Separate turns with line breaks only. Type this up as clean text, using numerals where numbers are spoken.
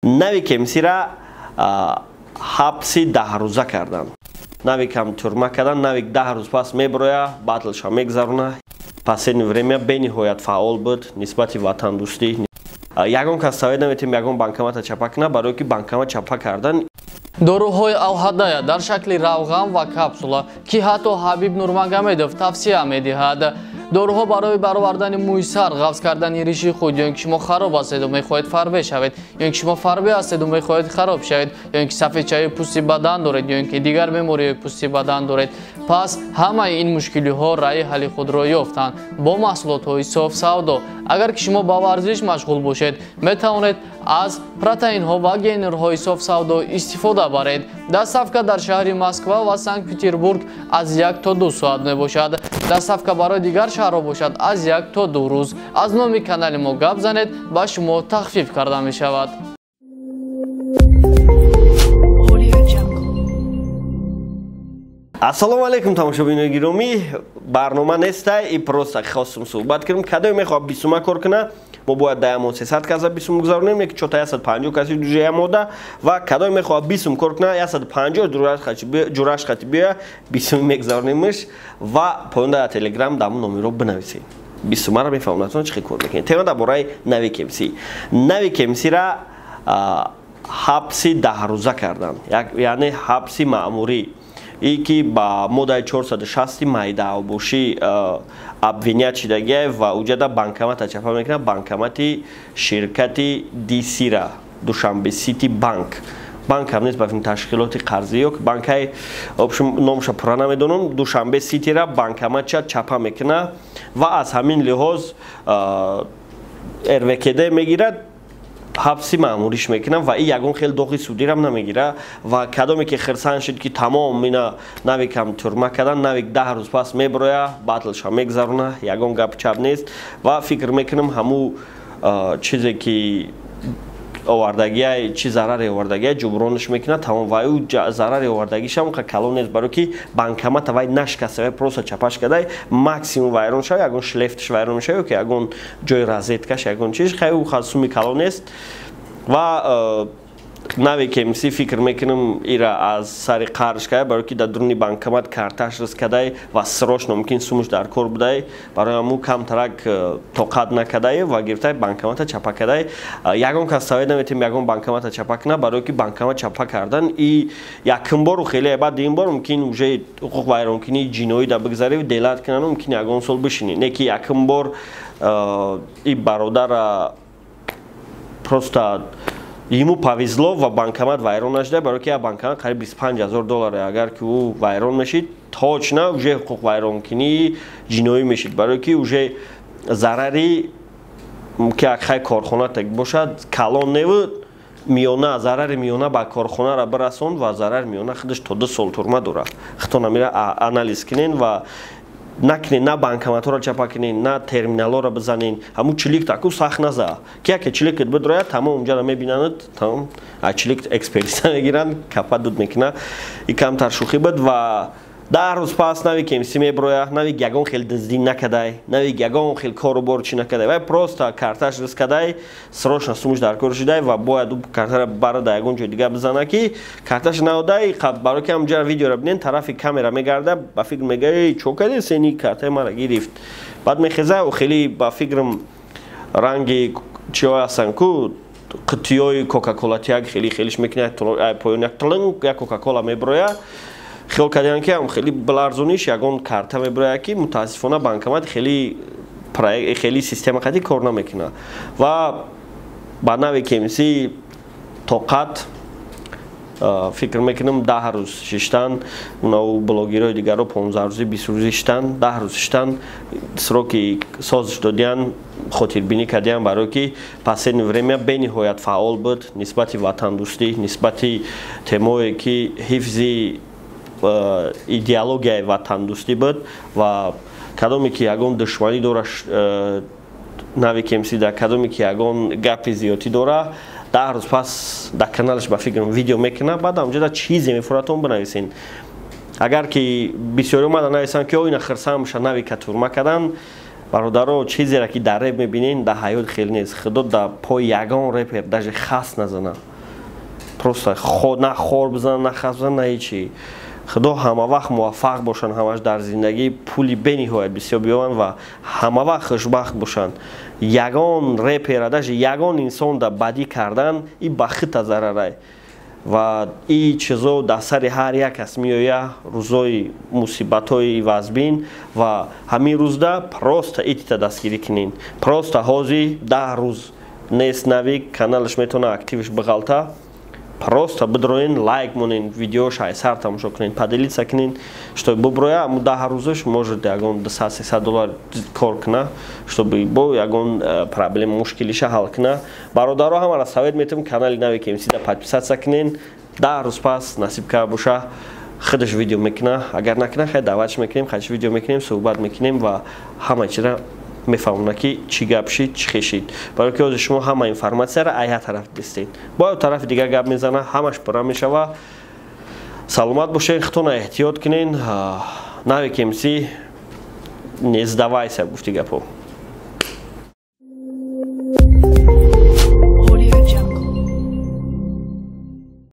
Навик МС-ра ҳабси 10 рӯза карданд. Навикам тюрма кардан. Навик 10 рӯз пас меброя, батлша мегзаруна. Последнее время бениҳоят фаъол буд нисбати ватандӯстӣ. Ягон кас совет наметем ягон банкомата чапа кунад, барое ки банкомат чапа кардан.
Доруҳои Алҳадая дар шакли равған ва капсула, ки ҳатто Ҳабиб Нурмагомедов тавсия медиҳад. Доруҳо барои баровардани мӯи сар, ғафз кардани риши худ, ё ин ки шумо хароб ҳастеду мехоҳед фарбе шавед, ё ин ки шумо фарбе ҳастеду мехоҳед хароб шавед, ё ин ки сафедчаи пӯсти бадан доред, ё ин ки дигар бемориҳои пӯсти бадан доред. Пас ҳамаи ин мушкилиҳо раъи ҳалли худро ёфтанд бо маҳсулотҳои Соф Савдо. Агар ки шумо ба варзиш машғул бошед, метавонед аз протеинҳо ва гейнерҳои Соф Савдо истифода баред. Доставка дар шаҳри Москва ва Санкт Петербург аз 1 то 2 соат мебошад. Доставка барои дигар шаҳрҳо бошад, аз 1 то 2 рӯз. Аз номи канали мо гап занед, ба шумо тахфиф карда мешавад.
Audio Jungle.
Ассалому алайкум, тамошобинои гиромӣ. Барнома нестай и просто хостум суҳбат кунем. Кадое мехоҳад бисума кор куна, мо бояд даямон 300 каса бисум гузаронем, яки чота 150 каси дуҷая мода. Ва кадое мехоҳад бисум кор куна, 150 ҷураш хати биёя, бисуми мегузаронемш. Ва поёнда дар Телеграм дамун номеро бинависед. Бисумаро мефаҳмонатон, чӣ хел кор мекунед. Тема дар бораи Навик МС. Навик МС-ра ҳабси 10 рӯза карданд, яъне ҳабси маъмурӣ, и ки ба моддаи 460 майдаавбошӣ обвинять шидагия ва уҷада банкомата чапа мекунад, банкомати ширкати ДС-ра, Душанбе Сити Банк. Банк ҳам нест, ба фикр, ташкилоти қарзӣ ё банкаи общем, номша пурра намедонам. Душанбе Ситира банкоматча чапа мекунад ва аз ҳамин лиҳоз РВКД мегирад, ҳабси маъмуриш мекунам ва и ягон хел доғи судирам намегира. Ва кадоме ки хирсан шуд, ки тамом, ина Навикам тюрма кардан. Навик 10 рӯз пас меброя, батлша мегзаруна, ягон гап чап нест. Ва фикр мекунам, ҳаму чизе ки овардагия, чи зараре овардагия, ҷубронаш мекунад, тамом. Ва ӯ зарари овардагишам калон нест, барое ки банкомата вай нашкаста, вай просто чапаш кадай. Максимум вайрон шава, ягон шлефтш вайрон мешава ё ки ягон ҷои розеткаш, ягон чиз. Хай, ӯ суми калон нест. Ва Навик МС, фикр мекунам, ира аз сари қарш кая, барое ки дар дуруни банкомат карташ рис кадай ва срочно мумкин сумуш дар кор будай. Барои ҳаму камтарак тоқат накадай ва гирифтай банкомата чапа кадай. Ягон кас совет наметем ягон банкомата чапа кунад, барое ки банкомат чапа кардан и якум бору хеле, баъд дуюм бор мумкин уже ҳуқуқ вайронкунии ҷиноӣ да бигзарӣ, делать кунанд, мумкин ягон сол бишинӣ. Не ки якум бор и бародара просто ему повезло ва банкомат вайрон нашуда, барое ки як банкомат қариб 25 000 доллар. Агар ки ӯ вайрон мешид, точно уже ҳуқуқ вайронкунии ҷиноӣ мешид, барое ки уже зарари ки хай корхона так бошад, калон невуд, миёна, зарари миёна ба корхонара бирасонд ва зарари миёна худаш то 2 сол турма дорад. Худтон амира анализ кунен ва накунед, на банкоматҳоро чапа кунед, на терминалҳоро бизанед. Ҳамун чилик таку сахт наза, ки яке чиликат бидрояд, тамом, унҷаро мебинанд, тамом, а чилик экспертиза мегиранд, капа дуд мекунад. И камтар шӯхӣ буд. Ва 10 рӯз пас Навик МС меброя. Навик ягон хел дуздӣ накадай, Навик ягон хел кору бор чӣ накадай, вай просто карташ рис кадай, срочно сумуш дар кор шудай ва бояд ӯ картара бара дар ягон ҷои дига бизана, ки карташ наодай. Барои ки ҳамҷара видеоро бинен, тарафи камера мегарда, ба фикр мега: «Эй, чо кади сени, картаи мара гирифт». Баъд мехеза, ӯ хеле, ба фикрам, ранги чиҳо ҳастанд ку, қутиёи Кока-Кола тияк, хеле хелиш мекунад, поён як тлинг, як Кока-Кола меброя. Хиёл кардем, ки ҳам хеле биларзониш, ягон карта меброяд, ки мутаассифона банкомат хеле хеле система қати кор намекунад. Ва ба Навик МС тоқат. Фикр мекунам, 10 рӯз шиштан, унау блогерҳои дигарро 15 рӯзи, 20 рӯзи шиштан, 10 рӯз шиштан, сроки созиш додиян, хотирбинӣ кардиян, барое ки последнее время бениҳоят фаъол буд нисбати ватандӯстӣ, нисбати темое ки ҳифзи идеологияи ватандӯстӣ буд. Ва кадоме ки ягон душманӣ дора Навик МС да, кадоме ки ягон гапи зиёдтӣ дора, 10 рӯз пас дар каналаш, ба фикрам, видео мекунад. Баъд ҳамҷода чизе мефуратон, бинависен. Агар ки бисёри омада нависанд, ки о, ина хирсам ша, Навика турма кардан. Бародаро, чизеро ки дар реп мебинен, дар ҳаёт хел нест. Худо дар пои ягон репер даже хас назана. Просто на хор бизанад, на хас бизанад, на ҳечи. Худо ҳама вақт муваффақ бошанд, ҳамаш дар зиндагӣ пули бениҳоят бисёр биёванд ва ҳама вақт хушбахт бошанд. Ягон репера, даже ягон инсон да бадӣ кардан и ба хита зарарай ва и чизо дар сари ҳар як кас меоя, рӯзои мусибатҳои вазбин. Ва ҳамин рӯзда просто итита дастгирӣ кунин. Просто ҳозир 10 рӯз нест Навик, каналаш метавона активш биғалта. Просто бидроен, лайк монен, видеош айсар тамошо кунен, поделиться кунен, чтобы буброя. Аму 10 рӯзаш может ягон 200-300 доллар кор куна, чтобы бо ягон проблема, мушкилиша ҳал куна. Бародаро, ҳамара совет метавон, канали Навик МС да подписаться кунен. 10 рӯз пас насиб кар боша, худаш видео мекуна. Агар накуна, хай, даъватш мекунем, хайш видео мекунем, суҳбат мекунем ва ҳама чира мефаҳмона, ки чӣ гап шид, чӣ хешид. Барои ки ҳозир шумо ҳама информатсияро ай ҳар тараф дистед, бо тарафи дигар гап мезана, ҳамаш пурра мешава. Саломат бошед, худтона эҳтиёт кунен. Навик МС, не сдавайся, гуфти гапо.